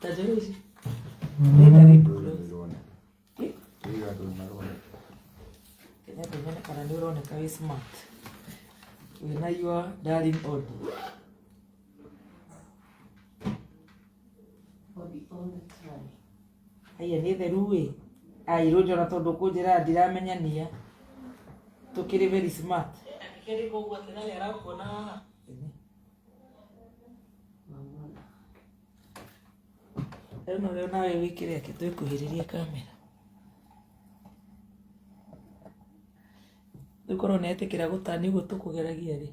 Ta njĩra ici. Ndĩrenda lip gloss. Ĩ, Nyambe nyone kana nĩ ũroneka wĩ smart. Wĩna your darling Audi. Body all the time. Haiya nĩ theru ĩ. Ai rũnja ona tondũ kũnjĩra ndiramenyania. Tũkĩrĩ very smart. Akĩrĩ koguo atĩ nani arakuona haha. Mama. Rĩu no rĩo nawe wĩkĩre ake twĩkuhĩrĩrie kamera. Rĩu korwo nĩ etĩkĩra gũtani ũguo tũkũgeragia rĩ,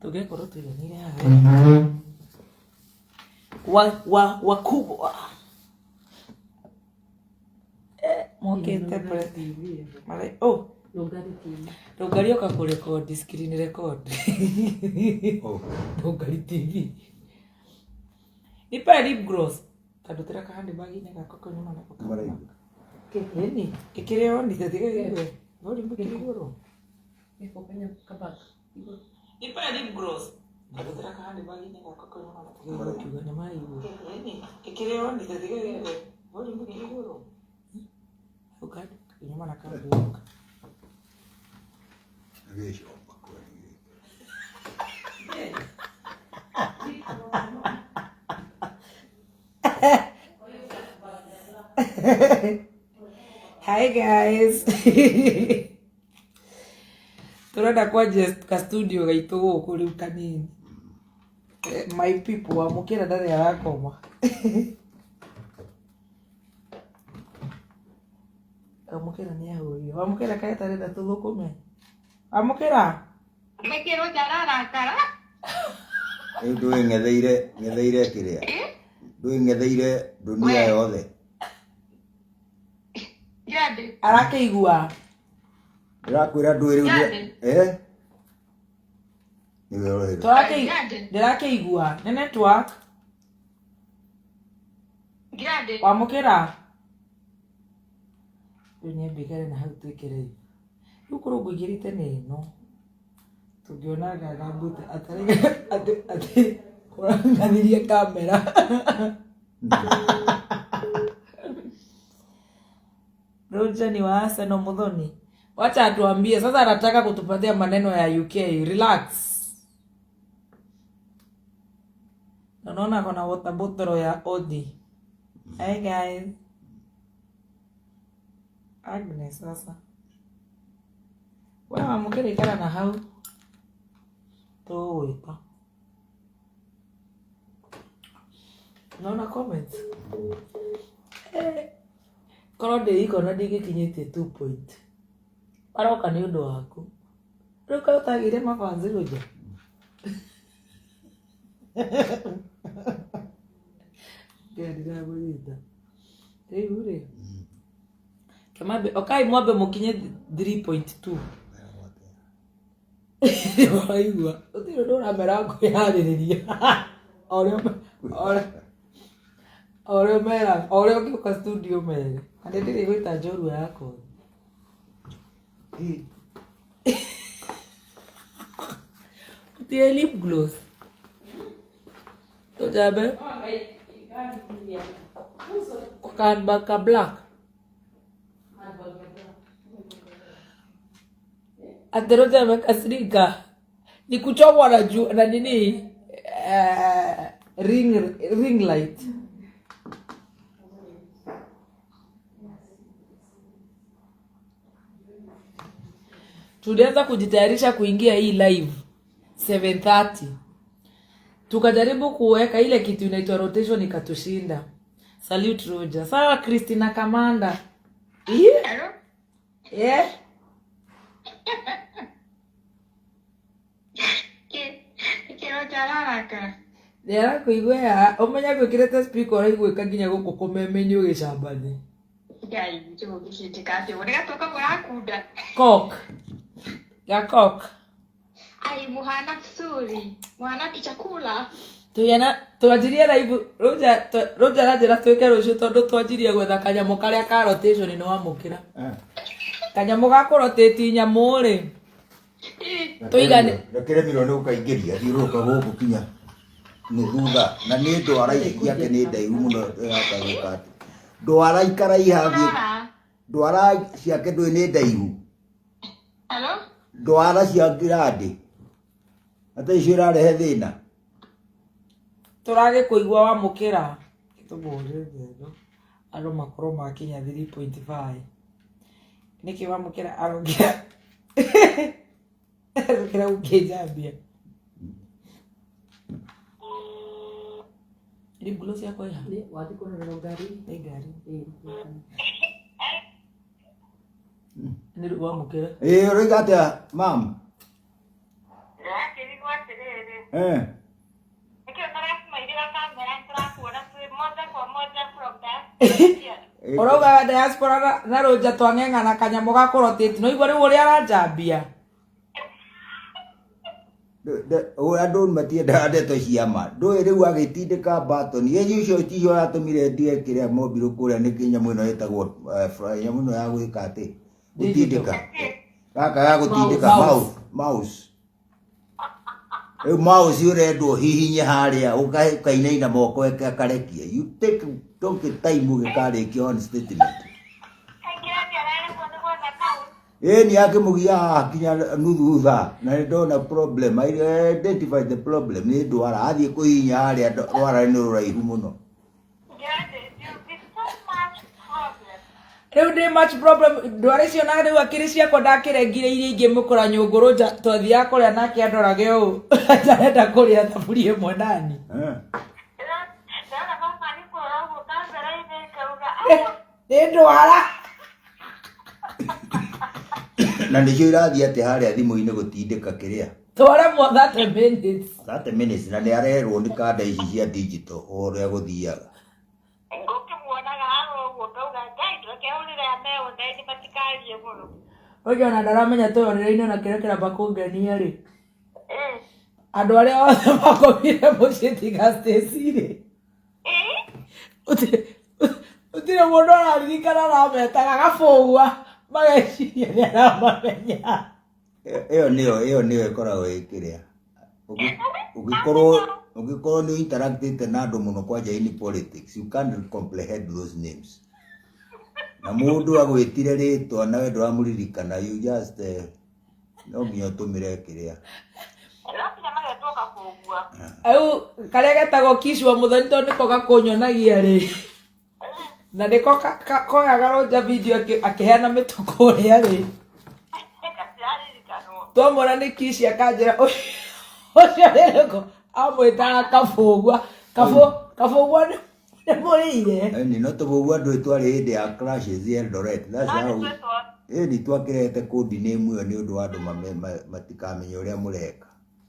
tũngĩkorwo tũiganĩire haha wega. Wa wa wakubwa. Eh, mokĩte Rũngari TV. Mare, oh, Rũngari TV. Rũngari oka kũrekondi screen record. Oh. Rũngari TV. Nipe lip gloss. Tandutĩra kahandibagi-inĩ gakwa kau nyuma nako. Maraigua. Ĩni, ĩkĩrĩ on tiga ĩgue. Volume ĩkĩrĩ igũrũ. Ĩko kanya kabag. Igũrũ. Nipe lip gloss. Tandutĩra kahandibagi-inĩ gakwa kau nyuma nako. Kiuga nĩ maraigua. Ĩni, ĩkĩrĩ on tiga ĩgue. Volume ĩkĩrĩ igũrũ. Hau kando, nyuma na kando. Agĩcoka kweri. Hi guys. Turenda kwanjia ka studio gaitũ gũkũ rĩu kanini. Eh, My people wamũkĩra ndarĩ arakoma. Wamũkĩra nĩ ahũrire. Wamũkĩra kaĩ atarenda tũthũkũme. Wamũkĩra. Mekĩrwo njararakara. Rĩu ndũĩ ng'etheire ng'etheire kĩrĩa ndũĩ ng'etheire dunia We. yothe Gĩandĩ. Arakĩigua. ndĩrakwĩra ndũĩ rĩu Gĩandĩ. eh nĩwe ũrerwo Tũrakĩ Gĩandĩ. ndĩrakĩigua. Nĩ network. Gĩandĩ. Wamũkĩra. Rĩu nyambe ikare na hau twĩkĩre rĩu korwo ngũingĩrĩte na ĩno tũngĩona ngangambũte atarĩ atĩ atĩ ũrang'athirie kamera. Roger ni wa Arsenal Muthoni. Wacha atuambie sasa, anataka kutupatia maneno ya UK. Relax. Na Unaona kona water bottle ya Odi. Hi guys. Agnes sasa. Wewe wamũkĩra ikara na hau. Tũgũgwĩta. Naona comments. Eh, korwo ndĩ ikona ndingĩkinyĩtie 2 point. Aroka nĩ ũndũ waku. Rĩu kaĩ ũtagĩire mabanzi rũnja? Ngai ndĩramũnyita. Rĩu rĩ, kĩmambe okai mwambe mũkinye 3.2. Waigua gũtirĩ ũndũ ũramera kwĩharĩrĩria. O ũrĩa meraga, o ũrĩa ũngĩũka studio mere. Na nĩ ndĩrĩ gwĩta njorua yakwa. Tie lip gloss. Tũjambe. Kwa handbag ka black. Ati Roger amekasirika. Ni kuchomwa na juu na nini? Eh, ring light. Tulianza kujitayarisha kuingia hii live 7:30. Tukajaribu kuweka ile kitu inaitwa rotation ikatushinda. Salute Roger. Sawa Christina Kamanda. Yeah. Hello? Yeah. Kĩrwo njararakara. Ndĩrakũigua ya ũmenye gwĩkĩrĩte speaker ũraiguĩka nginya gũkũ kũmeme-inĩ ũgĩcambania. Ngai, njũgĩkĩnjĩka atĩ ũguo. Nĩ gatuĩka mũrakunda. Coke. Ga coke. Ai, muhana vizuri. Muhana kichakula. Tũgĩana twanjirie live Roger Roger aranjĩra twĩke rũciũ tondũ twanjirie gwetha kanyamũ karĩa ka rotation nĩ wamũkĩra. Kanyamũ ga kũrotate nyamũ rĩ. Tũigane Rekeremirwo nĩ gũkaingĩria thiũrũrũka gũkũ kinya. Nuthu thaa na nĩ ndwara ici ciake nĩ ndaihu mũno ĩrahota gwĩka atĩ ndwara ikaraiha thiĩ ndwara ciake ndũĩ nĩ ndaihu. Hello? Ndwara cia ngirandi ata icio irarehe thĩna. Tũragĩkũigua wamũkĩra tũmũrĩrie ĩno andũ makorwo makinya 3.5 nĩkĩ wamũkĩra arokĩra arokĩra gũkĩnjambia nĩ ngulo ciakwa iha. Nĩ wathiĩ kũrorerwo ngari. Nĩ ngari. Ĩĩ. Nĩ rĩu wamũkĩra. Ĩĩ, ũroiga atĩa mam? Ndĩrakĩrigwo atĩrĩrĩ. Eh. Nĩkĩo tũracimairĩra kamera tũrakuona twĩ moja kwa moja from that. Ĩĩ. Ũrauga diaspora na rũnja twang'eng'ana kanyamũ ga kũrotate no igua rĩu ũrĩa aranjambia. Andũ matiendaga ndeto cia ma ndũĩ rĩu agĩtindĩka batoni ĩ icio ticio yatũmire ndige kĩrĩa mombirwo kũrĩa nĩ nyamũ ĩno ĩtagwo nyamũ ĩno ya gwĩka atĩ gũtindĩka gaka ga gũtindĩka. Mouse. Mouse, mouse rĩu mouse ũrendwo hihinye harĩa ũkainaina moko akarekia, you take donkey time ũgĩkarĩkia one statement. Kaingĩra nĩ araremwo nĩ gwetha mouse. Ĩĩ, nĩ akĩmũgia haha kinya nuthu thaa na nĩ ndona problem. I identify the problem nĩ ndwara athiĩ kũhihinya harĩa rwara nĩ rũraihu mũno. Ngirandi, you be so much problem. Rĩu ndĩ much problem ndwara icio na rĩu akĩrĩ ciakwa ndakĩrengire iria ingĩ mũkũra nyũngũ rũnja twathiaga kũrĩa nake andorage ũũ ndarenda kũrĩa thaburia ĩmwe nani. Eh. Ndĩrona mama agĩkũrora ũguo kamera-inĩ ngauga, "Aya." Nĩ ndwara. Na nĩcio irathiĩ atĩ harĩa thimũ-inĩ gũtindĩka kĩrĩa. Twaremwo 30 minutes. 30 minutes na nĩ arerwo nĩ kanda ici cia digital o ũrĩa gũthiaga. Ngũkĩmuonaga haha ũguo ngauga, "Ngai, reke hũrĩre aya me online matikarie mũno." Ũngĩ ona ndaramenya twĩyonere-inĩ na kĩrĩa kĩramba kũngenia rĩ, Eh. andũ arĩa othe makomire mũciĩ tiga Stacy rĩ, Eh? gũtirĩ mũndũ araririkana arametaga gabũgua mageciria nĩ aramamenya. Ĩyo nĩyo ĩkoragwo ĩ kĩrĩa ũngĩkorwo nĩ interactĩte na andũ mũno kwanja in politics, you can't comprehend those names na mũndũ agwĩtire rĩtwa nawe ndũramũririkana, you just no nginya ũtũmĩre kĩrĩa. No nginya magetwo kabũgua. Rĩu karĩa getagwo Kishwa Mũthoni tondũ nĩko gakũnyonagia rĩ na nĩko koyaga rũnja video akĩheana mĩtũ kũrĩa rĩ. Gatiraririkanwo. Twamwona nĩ Kishi akanjĩra ũcio nĩrĩkũ amwĩtaga kabũgua kabũgua nĩ mũrĩire. Ĩni no tũbũgua ndũĩ twarĩ hĩndĩ ya clashes Eldoret, that's No how nĩtwetwo. Ĩni twakĩrehete code name ĩyo nĩ ũndũ wa andũ matikamenye ũrĩa mũreka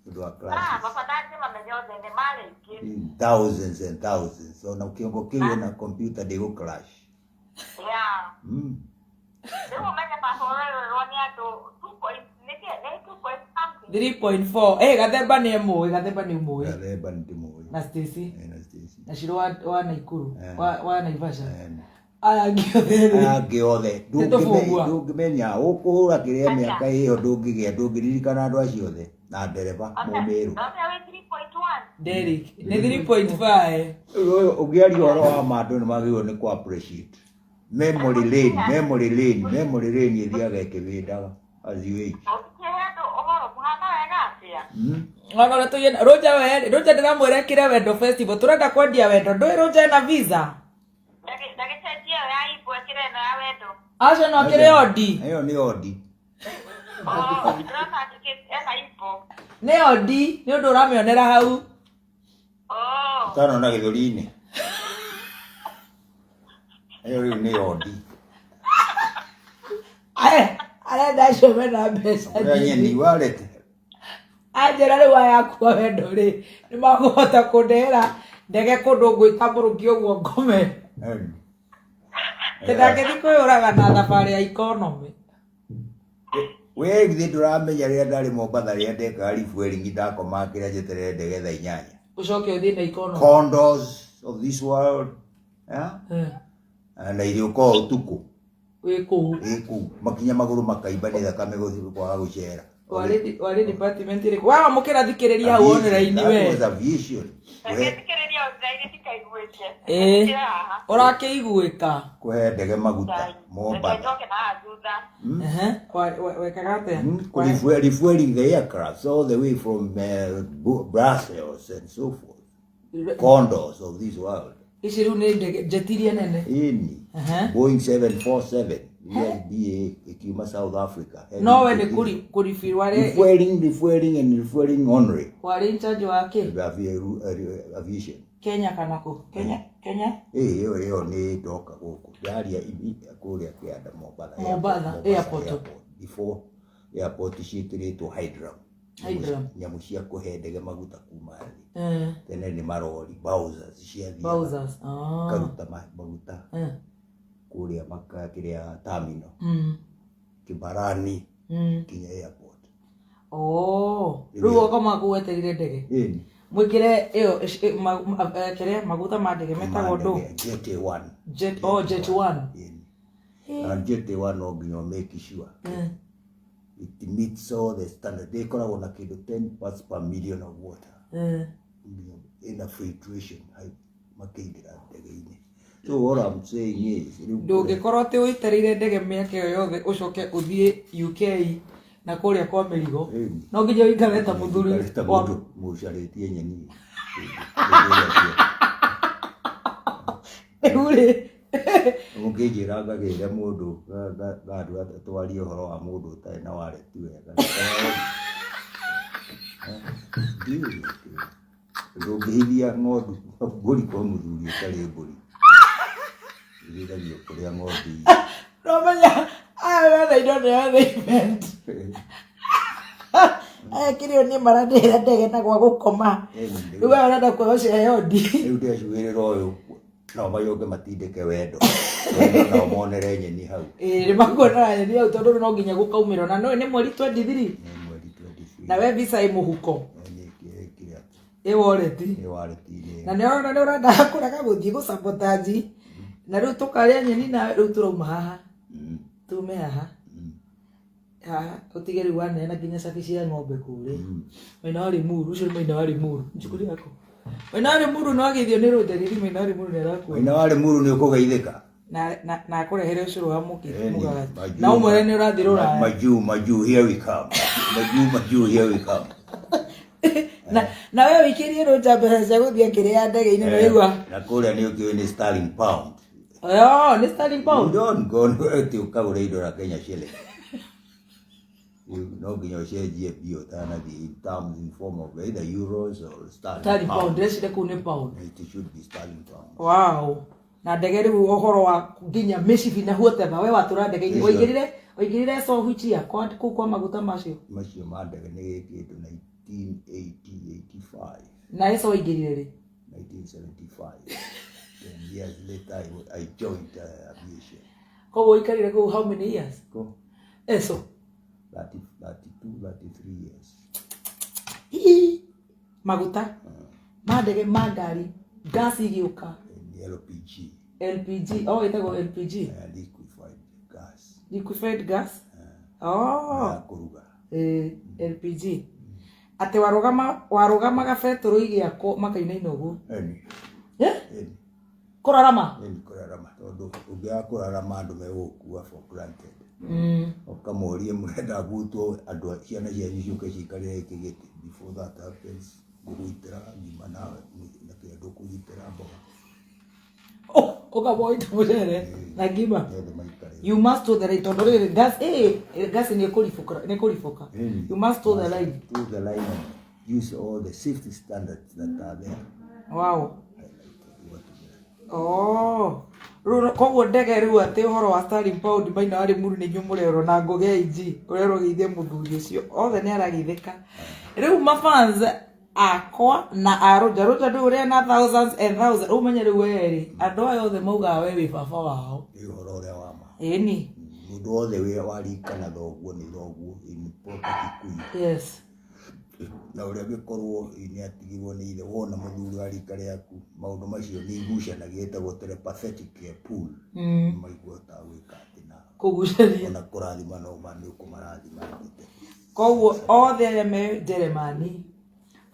nĩ ũndũ wa Ah, clashes. baba ndangĩmamenya othe nĩ marĩ aingĩ. In thousands and thousands ona kĩongo kĩu ona computer ndĩgũ crash. Yeah. Rĩu ũmenye baba ũrererwo nĩ andũ 2 point nĩkĩ nĩ 2 point something. 3.4 gathemba nĩ mũĩ, gathemba nĩ mũĩ. Gathemba nĩ ndĩmũĩ. Na Stacy. Na Stacy. Na Shiro wa Naikuru. Eh. Wa Naivasha. Eh. Aya angĩ othe rĩ. Aya angĩ othe Nĩ tũbũgua. ndũngĩmenya ũkũhũra kĩrĩa mĩaka ĩyo ndũngĩgĩa ndũngĩririkana andũ acio othe na ndereba mũmĩrũ. Ndona wĩ 3.1. Derek nĩ 3.5. Rĩu ũyũ ũngĩaria ũhoro wa ma andũ nĩ magĩrĩirwo nĩ kũ appreciate memory lane, memory lane, memory lane ĩthiaga ĩkĩbĩndaga as you age. Ũkĩhe andũ ũhoro mũhana wega atĩa? Ona ũrĩa tũiye rũnja we rũnja ndĩramwĩra ĩkĩre wendo festival tũrenda kwendia wendo ndũĩ rũnja ena visa. Ndagĩcenjia ĩyo ya imbo ĩkĩre ĩno ya wendo. Acio no akĩrĩ odi. Ĩyo nĩ odi. Oh, ndĩrona ena imbo. Nĩ odi nĩ ũndũ ũramĩonera hau. Oh. Ũtanona gĩthũri-inĩ ĩyo rĩu nĩ odi. Arenda acio mena mbeca ũrĩa nyingĩ. Nyeni wallet. Anjĩra rĩu aya akua wendo rĩ nĩ makũhota kũndehera ndege kũndũ ngwĩtambũrũkia ũguo ngome. Ndangĩthiĩ kwĩyũraga na thabarĩ ya economy. We githĩ ndũramenya rĩrĩa ndarĩ Mombatha rĩrĩa ndekaga refueling ndakomaga kĩrĩa njeterere ndege thaa 8. Ũcoke ũthiĩ na economy. Condos of this world, yeah? Eh, Na iriũka o ũtukũ. Wĩ kũu. Ĩ kũu makinya magũrũ makaimba nĩ thakame gũthiĩ kwaga gũcera. Warĩ department ĩrĩkũ? Wamũkĩra thikĩrĩria hau online That we. was aviation. Reke Kũhe- thikĩrĩrie online ndikaiguĩke. Ĩĩ. Thikĩrĩria haha. Ũrakĩiguĩka. Kũhe ndege maguta Reke Mombatha. njoke na haha thutha. Ehe. Wekaga atĩa? Refueling the aircrafts all the way from Brussels and so forth. Condors of this world. Ici rĩu nĩ ndege jet iria nene. Ini. Ehe. Boeing 747 USBA ikiuma South Africa. No we nĩ kũribi warĩ Refueling, refueling and refueling only. warĩ in charge wa kĩ? Aviation. Kenya kana kũ? Kenya Kenya Ĩĩ ĩyo ĩyo nĩ ndoka gũkũ. Ndaria kũrĩa kĩanda Mombatha. Mombatha airport. Before airport ciĩkĩrĩtwo hydram. Hydram. Nyamũ cia kũhe ndege maguta kuma thĩ. Eh, Tene nĩ marori bowsers ciathiaga Bowsers. Ah. karuta maguta Eh. kũrĩa maka kĩrĩa terminal Mm. Kibarani nginya airport. Oh, rĩu ũkoma kũu wetereire ndege. Ĩni. Mwĩkĩre ĩyo kĩrĩa maguta ma ndege metagwo ndũ? Jet A1. Jet oh jet 1. Ĩni. Na Jet A1 no nginya make sure it meets all the standard. Ĩkoragwo na kĩndũ 10 parts per million of water. Ina filtration makĩingĩra ndege-inĩ. So what I'm saying is rĩu Ndũngĩkorwo atĩ ũitereire ndege mĩaka ĩyo yothe ũcoke ũthiĩ UK na kũrĩa kwa mĩrigo. Ĩni. No nginya ũikare ta mũthuri Ũikare ta wa mũndũ mũcarĩtie nyeni. rĩu rĩ. Ũngĩnjĩra ngagĩre mũndũ ngandua twarie ũhoro wa mũndũ ũtarĩ na wareti wega. Ndiũĩ. Ndũngĩhithia ng'ondu mbũri kwa mũthuri ũtarĩ mbũri. Irĩithagio kũrĩa ng'ondu irĩ. No menya aya wetha indo nĩ othe event. Aya kĩrĩo nĩ marandĩhĩra ndege na gwa gũkoma. Ĩni, Rĩu aya ũrenda kuoya ũceheo ndi. Rĩu ndĩracuĩrĩra ũyũ nao macoke matindĩke wendo. Wendo nao monere nyeni hau. Ĩĩ nĩ makuonera nyeni hau tondũ no nginya gũkaumĩra na nĩũĩ nĩ mweri 23 Nĩ mweri 23. na we visa ĩ mũhuko Nĩ kĩrĩa ĩ wallet. nĩ wareti-inĩ. Na nĩ ũrona nĩ ũrendaga kũrega gũthiĩ gũsabotage na rĩu tũkarĩa nyeni na rĩu tũrauma haha tume haha haha ũtige rĩu waneana nginya cabi cia ng'ombe kũrĩa Maina wa Limuru ũcio nĩ Maina wa Limuru njukuri yako Maina wa Limuru no ageithio nĩ Rũnjariri Maina wa Limuru nĩ arakuona Maina wa Limuru nĩ ũkũgeithĩka. na akũrehere ũcũrũ wa Ĩni, mũgagati majuu, na ũmwĩre nĩ ũrathiĩ rũraya. Majuu, majuu, here we come. Majuu, majuu, here we come. Na we wĩikĩrie Rũnja mbeca cia gũthiĩ akĩrĩa ndege-inĩ na ũigua Na kũrĩa nĩ ũkĩũĩ nĩ sterling pound. Oh, nĩ sterling You pound. don't go atĩ ũkagũra indo na Kenya shilling. No nginya ũcenjie mbia ũtanathiĩ in terms in form of either euros or sterling Sterling pound pound. ndĩreciria kũu nĩ pound. It should be sterling pound. Wow. Na ndege rĩu ũhoro wa nginya mĩcibi na whatever we watũra ndege-inĩ Icio. waigĩrire waigĩrire sohuchia kwa kũu kwa maguta macio Macio ma ndege nĩ kĩndũ 1980, 85. na ĩco waigĩrire rĩ 1975. 10 years later, I joined aviation. Koguo ũikarire kũu how many years? Go. Eso. 30, 32, 33 years. Ii. Maguta ma ndege ma ngari gas igĩũka. And LPG, LPG oh ĩtagwo LPG liquefied gas. Liquefied gas. Oh. Ya kũruga. Eh, LPG atĩ warũgama warũgamaga betũrũ igĩakwo makainaina ũguo. Eni, Eh? eni, Kũrarama. eni kũrarama tondũ ũngĩaga kũrarama andũ megũgũkua for granted. Ũkamorie mũrenda gutwo andũ ciana cianyu ciũke ciikarĩre gĩkĩ gĩtĩ. Before that happens, ngũgũitĩra ngima na na kĩrĩa ndũkũgitĩra mboga. Oh, ũkamoita mũcere na ngima. Nĩgetha maikare. You must hold the line tondũ rĩrĩ gas eh gas nĩ ĩkũribũka nĩ ĩkũribũka. Eni. You must hold the line. Toe the line and use all the safety standards that are there. Wow. Highlighted, ũgatũmĩra. Oh. Rĩu koguo ndege rĩu atĩ ũhoro wa sterling pound Maina wa Limuru nĩ inyuĩ mũrerwo na Ngũgĩ AG ũrerwo geithie mũthuri ũcio othe nĩ arageithĩka rĩu mafans akwa na a Rũnja Rũnja ndũĩ ũrĩa na thousands and thousands rĩu menye rĩu werĩ andũ aya othe maugaga we wĩ baba wao. Nĩ ũhoro ũrĩa wa ma. Ĩni. Mũndũ wothe warika na thoguo nĩ thoguo in proper Kikuyu. Yes. Na ũrĩa angĩkorwo nĩ atigirwo nĩ ithe wona mũthuri wa rika rĩaku maũndũ macio nĩ igucanagia ĩtagwo telepathetic pull. Maigua ta gwĩka atĩ na Kũgucania. ona kũrathima no ma nĩ ũkũmarathima. Koguo othe arĩa me Jeremani,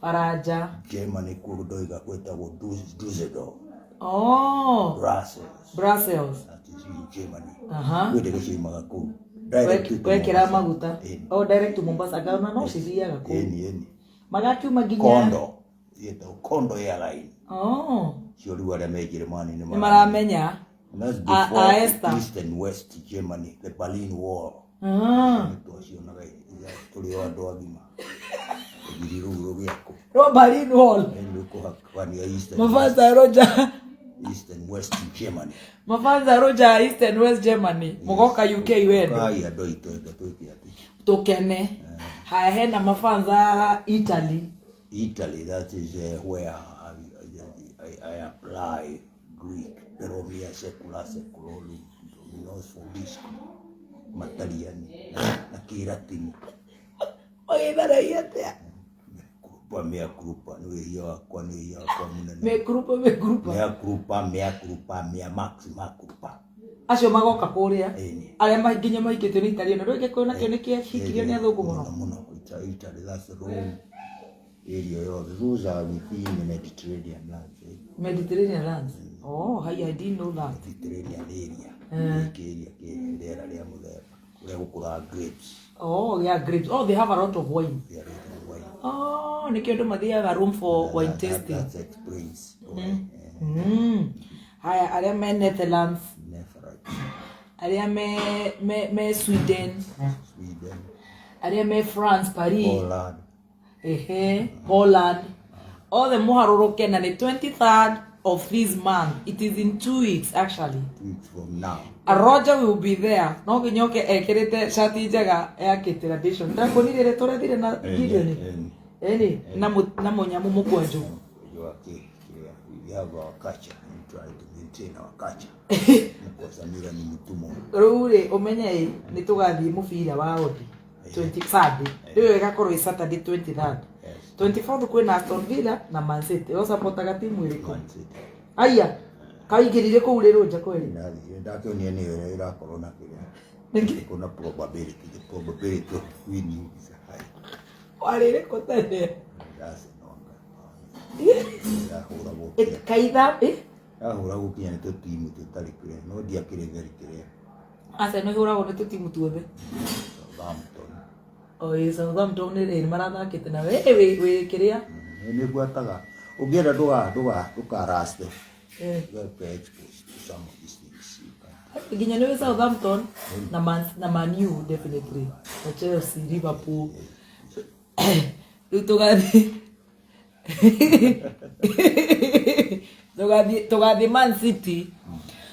Faranja. Germany kuo ndoiga gwĩtagwo Dusseldorf. Oh, Brussels. Brussels. That is in Germany. Aha. Kwĩ ndege ciumaga kũu. Direct to Wekĩra Mombasa. maguta. Ĩni. Oh, direct to Mombasa. Ngaona no cithiaga kũu. Ĩni, ĩni. Magakiuma nginya. Kondo. Ĩtagwo Kondo Airline. Oh, Cio rĩu arĩa me Jeremani nĩ nĩ maramenya. And that's A before Esther. East and West Germany, the Berlin Wall. Ah. Nĩtwacionaga tũrĩ o andũ agima. Rũgiri rũu rũgĩakwo. Ro Berlin Wall. Nĩ rũkũhakania East and West, Mafanza Roger. East and West Germany. Mafanza Roger East and West Germany. Mũgoka UK wendo. Kai andũ aitũ enda twĩke atĩ. Tũkene. Haya hena mafanza Italy. Italy, that is where I apply Greek, però mia secula seculorum, dominos vobiscum, Mataliani, na Kĩratini. Magĩtharagia atĩa? Culpa, mea culpa, nĩ wĩhia wakwa, nĩ wĩhia wakwa mũnene. Mekrupa mekrupa. Mea culpa, mea culpa, mea maxima culpa. Acio magoka kũrĩa. Ĩni. Arĩa nginya mahikĩtio nĩ Italiano. Ndũĩ gĩkũyũ nakĩo nĩ kĩahikirio nĩ athũngũ mũno. Mũno mũno. Italy, that's Rome area yothe. Those are within the Mediterranean lands. Eh? Mediterranean lands. Oh, hi, I didn't know that. Mediterranean area. Gĩkĩ area kĩ rĩera rĩa mũthemba. Kũrĩa gũkũraga grapes. Oh, yeah, grapes. Oh, they have a lot of wine. They are raising wine. Oh, nĩkĩo andũ mathiaga room for wine tasting. That explains why. Haya, arĩa me Netherlands, Netherlands, arĩa me Sweden, Sweden, arĩa me France, Paris, Poland. ehe, Holland. Othe mũharũrũke na nĩ 23rd of this month. It is in 2 weeks actually. 2 weeks from now. A Roger will be there. No nginya oke ekĩrĩte cati njega ya kĩ-tradition. Ndakuonire rĩrĩa tũrathire na Gideon. Ĩni, na mũnyamũ mũkwanjũ. You are kĩ- kĩrĩa, we have our culture and try to maintain our culture. Mũkosa mira ni mũtũmwo. Rĩu rĩ ũmenye ĩ nĩ tũgathiĩ mũbira wa Audi 20 Sunday. Rĩu ĩgakorwo ĩ Saturday 23rd. Yes. 24th kwĩna Aston Villa na Man City. Ũcapotaga timu ĩrĩkũ? Man City. Aya, kaingĩrire kũu rĩ Roger kweli? Ndathiĩ ndakĩonire nĩyo ĩrĩa ĩrakorwo na kĩrĩa. Nĩkĩ? Kuna probability, the probability of winning is high. Warĩrĩkũ tene? Arsenal. Ndahũragwo kĩrĩa. Kaitha, ĩ? Ndahũragwo kinya nĩ tũtimu tũtarĩ kĩrĩa, no ndiakĩrĩ very kĩrĩa. Arsenal ĩhũragwo nĩ tũtimu tuothe. Southampton. O ĩ Southampton nĩ rĩ marathakĩte na we wĩ kĩrĩa? Nĩ ngwataga. Ũngĩenda ndũga ndũga ndũkaraste. Eh. You get exposed to some of these things. You can't. Nginya nĩ wĩ Southampton na Man U definitely. Na Chelsea, Liverpool. Rĩu tũgathiĩ Man City.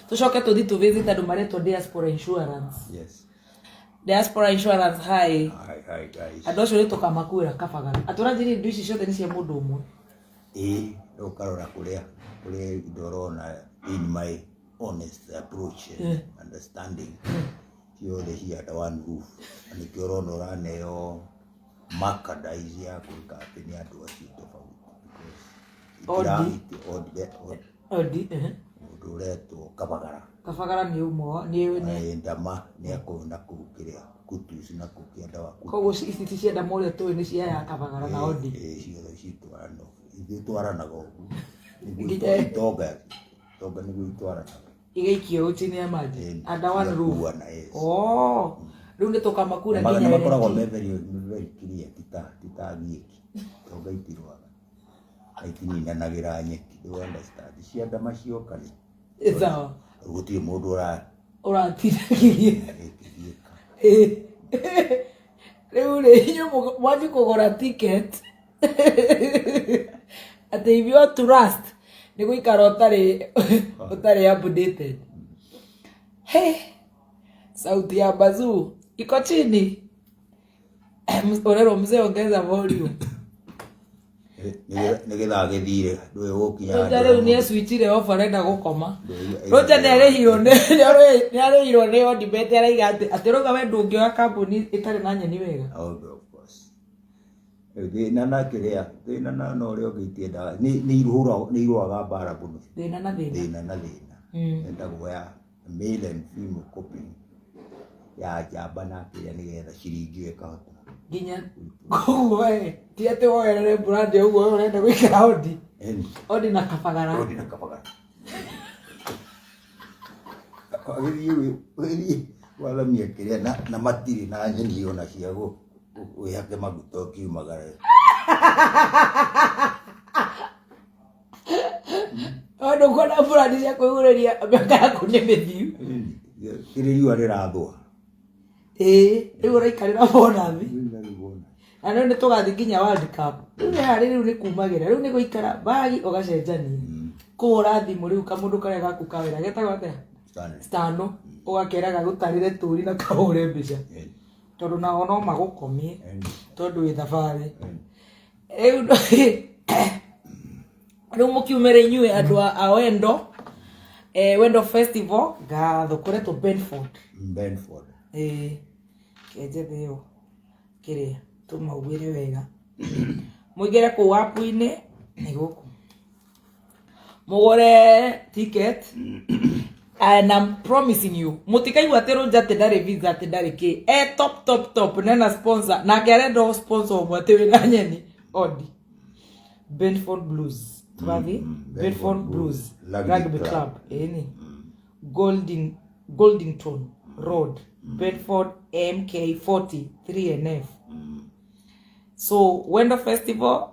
Tũcoke tũthiĩ tũ visit andũ maretwo Diaspora Insurance. Yes. Diaspora Insurance, hi. Hi, hi guys. Andũ acio nĩ tũkamakuĩra kabagara. Atũranjĩrire indo ici ciothe nĩ cia mũndũ ũmwe. Ĩĩ, rĩu ũkarora kũrĩa kũrĩa indo ũrona in my honest approach and understanding ciothe ci under one roof. Na nĩkĩo ũrona ũraneo merchandise ya gwĩka atĩ nĩ andũ acio tofauti. Because Odi. Odi, Odi, mũndũ ũretwo Kabagara. Kabagara nĩ ũmwe nĩ Ĩ, Ndama nĩ akũu na kũu kĩrĩa Kutus na kũu kĩanda wa Kutus. koguo ici ti cia Ndama ũrĩa tũĩ nĩ cia ya Kabagara na Odi. Ĩ, ciothe citwarana ithuĩ twaranaga ũguo. Nĩguo itonga itonga nĩguo itwaranaga. Igaikio chini ya maji. Ĩ, Under one roof. cigakuana, yes. Oh, rĩu nĩ tũkamakura Nĩ nginya makoragwo LNG. me very very clear ti ta gieki. Itonga itirwaga. Na itininanagĩra nyeki. You understand? Cia Ndama cioka rĩ, Ĩ, sawa. gũtirĩ mũndũ Ũratinagĩria. ũragiĩka. Rĩu rĩ inyuĩ mwanji kũgũra ticket atĩ if you want to rust nĩ gũikara ũtarĩ updated. Hey, sauti ya bazuu iko chini. Ũrerwo mzee ongeza volume. Nĩ gĩthaa gĩthire ndũĩ gũkinya Roger rĩu nĩ eswitchire off arenda gũkoma. Ndũĩ- Roger nĩ arĩhirwo nĩ Odibet araiga atĩ Roger we ndũngĩoya kambuni ĩtarĩ na nyeni wega. Oh, of course. Thĩna na kĩrĩa thĩna na na ũrĩa ũngĩ itiendaga nĩ irũaga mbara mũno. Thĩna na thĩna. Thĩna na thĩna. Endagwo ya male and female copying ya njamba na kĩrĩa nĩgetha ciringi ĩyo ĩkahota. Nginya koguo we ti atĩ woerere brand ũguo we ũrenda gwĩkĩra odi. Ĩni. Odi na kabagara. Odi na kabagara. Agĩthiĩ ũgĩthiĩ wathamia kĩrĩa na matirĩ na nyeni ona cia wĩhake maguta ũkiumagara. Tondũ kuona brand cia kwĩgũrĩria mĩaka yaku nĩ mĩthiu. Kĩrĩ riũa rĩrathũa. Ĩĩ, rĩu ũraikarĩra bonathi. Na rĩu nĩ tũgathiĩ nginya World Cup. Rĩu nĩ harĩ rĩu nĩ kumagĩra. Rĩu nĩ gũikara bagi ũgacenjania. Kũhũra thimũ rĩu kamũndũ karĩa gaku ka wĩra getagwo atĩa? Stanley. Stano. Ũgakera gagũtarĩre tũri na kahũre mbica. Tondũ nao no magũkomie tondũ wĩ thabarĩ. Rĩu rĩu mũkiumĩre inyuĩ andũ a Wendo, Wendo Festival ngatho kũretwo Benford. Benford. Ĩĩ, kenjethe ĩyo kĩrĩa tũmaugĩre wega. Mũingĩre kũu app-inĩ nĩ gũkũ. Mũgũre ticket and I'm promising you mũtikaigua atĩ Rũnja atĩ ndarĩ visa atĩ ndarĩ kĩ e top top top nena sponsor nake arenda o sponsor ũmwe atĩ wĩna nyeni odi Benford Blues tũrathiĩ Benford Blues Rugby Club ĩni Goldington Road Bedford MK40 3NF. So Wendo Festival